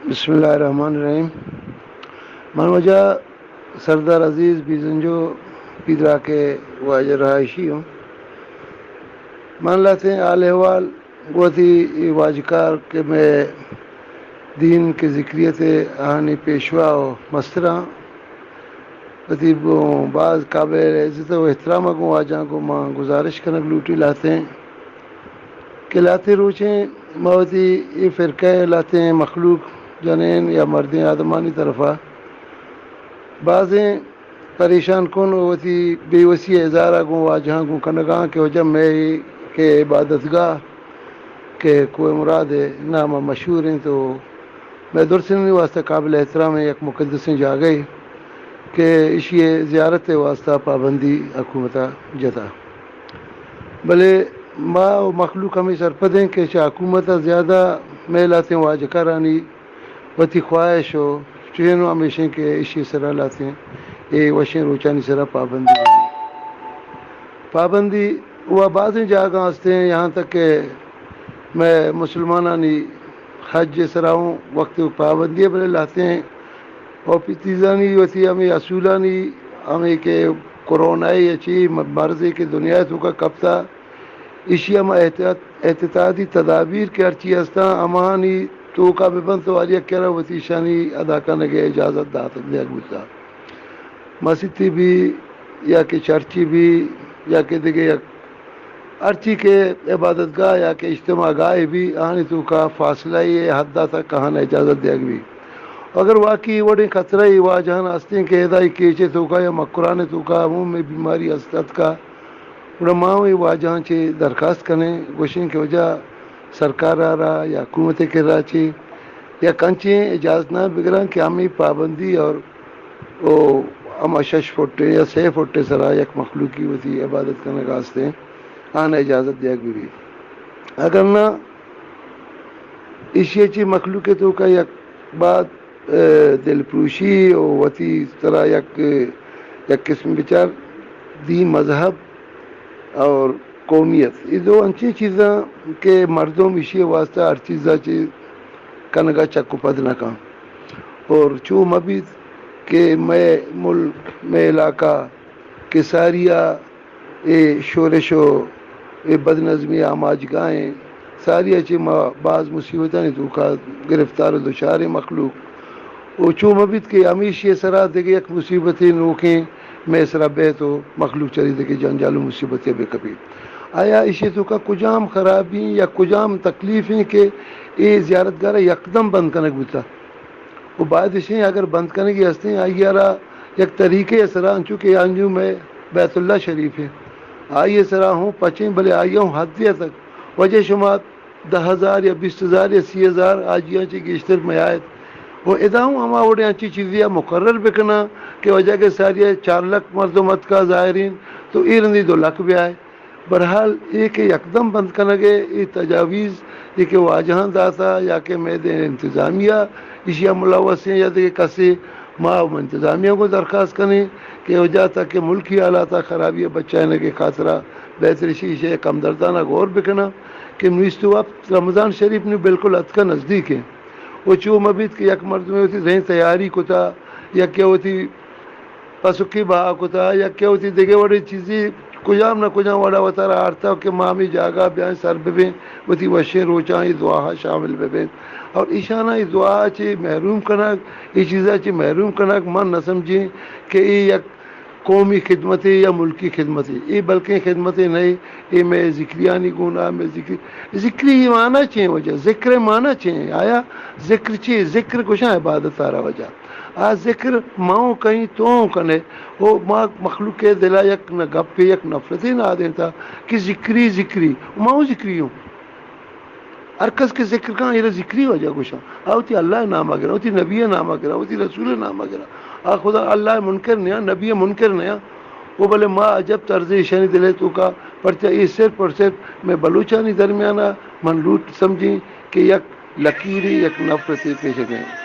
بسم اللہ الرحمن الرحیم۔ من واجہ سردار عزیز بیزنجو پیدراک ءِ واجہ رہائشی ہوں۔ من لہتیں حال احوال گوں وتی اے واجکار کہ مئے دین کہ ذکریت ءِ آہانی پیشوا و مستراں وتی گوں باز قابل عزت و احترام ءَ گوں واجہاں گوں من گزارش کنگ لوٹی لہتیں کہ لہتیں روچیں ما وتی اے فرقہ ءِ لہتیں مخلوق، جنین یا مردیں آدمانی طرفا بازیں پریشان کن و وتی بے وسی ءِ اظہار ءَ گوں واجہاں گوں کنگاں کہ واجہ مئے کہ عبادت گاہ کہ کوہ مراد ءِ نام ءَ مشہور انت و مئے درسنانی واسطہ قابل احترام یک مقدسیں جاگہے کہ ایشی ءِ زیارت ءِ واسطہ پابندی حکومت ءَ جتا۔ بلے ما و مخلوق ہمے سرپد ایں کہ چہ حکومت ءَ زیادہ مئے لہتیں واجکارانی وتی خواہش و چین و ہمیش انت کہ ایشی سرا لہتیں اے وشیں روچانی سرا پابندی بہ بیت۔ پابندی و بازیں جاگہاں ہستیں، یہاں تک کہ مئے مسلمانانی حج ءِ سرا ہوں وقت پابندی ہے، بلے لہتیں او پتیزانی وتی ہمے اصولانی، ہمے کہ کرونا یا چی مرضے کہ دنیا ءِ توکا کپتا، ایشی ہم احتیاط، احتیاطی تدابیر کہ ہرچی ہستاں، ہمانی توکا بہ بنت و ہر یک کرا وتی شانی ادا کنگ ءِ اجازت دات، دیگ بوتا۔ مسیتی بی یا کہ چرچی بی یا کہ دگہ یک ہرچی کہ عبادت گاہ یا کہ اجتماع گاہے بی، آہانی توکا فاصلہ ءِ حد ءَ تک آہان اجازت دیگ بی۔ اگر واقعی وڑیں خطرہ ءِ واجہان ہستیں کہ ادا ای کیچ ءِ توکا یا مکران ءِ توکا عمومی بیماری ہست اتکا، گڑا ما اے واجہاں چہ درخواست کنیں، گوشیں کہ واجہ سرکار ءَ را یا حکومت ءِ کرا چہ یک انچیں اجازت نامہ بگراں کہ ہمے پابندی اور او ہما شش فٹ یا سے فٹ سرا یک مخلوقی وتی عبادت کنگ آستیں آہاں اجازت دیگ بہ بیت۔ اگر نہ ایشی چہ مخلوق توکا یک بعد ء، دلپروشی و وتی سرا یک، یک قسم بچار دی مذہب اور قومیت، اے دو انچیں چیزاں کہ مردم ایشی واسطہ ہر چیزا چہ کنگا چک و پد نہ کن۔ اور چو مہ بیت کہ مئے ملک، مئے علاقہ کہ ساریا اے شورش و اے بدنظمی آماچگاہیں، ساری ء چہ ما باز مصیبتانی توکا گرفتار و دچاریں مخلوق۔ و چو مہ بیت کہ ہمیشی ء سرا دگہ یک مصیبتے نوکیں مئے سرا بیت و مخلوق چری دگہ جنجال و مصیبتے بہ کپیت۔ آیا ایشی توکا کجام خرابی یا کجام تکلیفیں کہ اے زیارتگاہ ء یکدم بند کنگ بوتا؟ و باید اشیں اگر بند کنگی ہستیں، آئی ء را یک طریقے ء سرا، انچو کہ آنجو مئے بیت اللہ شریف ہے، آئی ء سرا ہوں پچیں، بلے آئی ء ہوں حدے ء تک۔ واجہ شما دہ ہزار یا بیست ہزار یا سی ہزار حاجیاں چہ گیشتر میایت۔ و ادا ہوں ہما وڑیں انچیں چیزے ء مقرر بکناں کہ واجہ کہ ساری ء چار لکھ مردم اتکا زائرین، تو اے رندی دو لکھ بیائے۔ بہرحال، اے کہ یکدم بند کنگ ء اے تجاویز، اے کہ واجہاں داتا یا کہ مئے دین انتظامیہ ایشی ء ملوث ایں یا دگہ کسے، ما ہم انتظامیہ گوں درخواست کنیں کہ او جاتا کہ ملکی حالات ء خرابی ء بچائینگ ء خاطرا بہتر ایشی ایشی ء کمدردانہ غور بکناں کہ نویست و ہپت رمضان شریف نوں بالکل اتکا نزدیک ایں۔ و چو مہ بیت کہ یک مردمے وتی زہیں تیاری کتا، یکے وتی پسکی بہا کتا، یکے وتی دگہ وڑیں چیزی کجام نہ کجام وڑا وتارا آرتا کہ ما ہمے جاگہ بیائیں سر ببیں، وتی وشیں روچاں اے دعا شامل ببیں۔ اور ایشاناں اے دعا چہ محروم کنگ، اے چیزا چہ محروم کنگ، من نہ سمجھیں کہ اے یک قومی خدمتے یا ملکی خدمتے، اے بلکیں خدمتے نہ اے، اے مئے ذکریانی گونا، مئے ذکری، ذکری معنی چے واجہ؟ ذکر معنی چے؟ آیا ذکر چے؟ ذکر گوشاں عبادت آرا واجہ۔ آ ذکر ما اوں کئیں، تو اوں کنے، او ما مخلوق ء دلا یک نہ گپے، یک نفرتے نہ آدینتا کہ ذکری، ذکری، ما اوں ذکری اوں۔ ہر کس کہ ذکر کن، ایرا ذکری واجہ گوشاں۔ آ وتی اللہ ء نام ء گراں، وتی نبی ء نام ء گراں، وتی رسول ء نام ء گراں۔ آ خدا اللہ ء منکر نیاں، نبی ء منکر نیاں۔ او بلے ما عجب طرز ایشانی دل ء توکا، پرچا اے صرف اور صرف مئے بلوچانی درمیان ء من لوٹ سمجھیں کہ یک لکیرے، یک نفرتے پیش دیں۔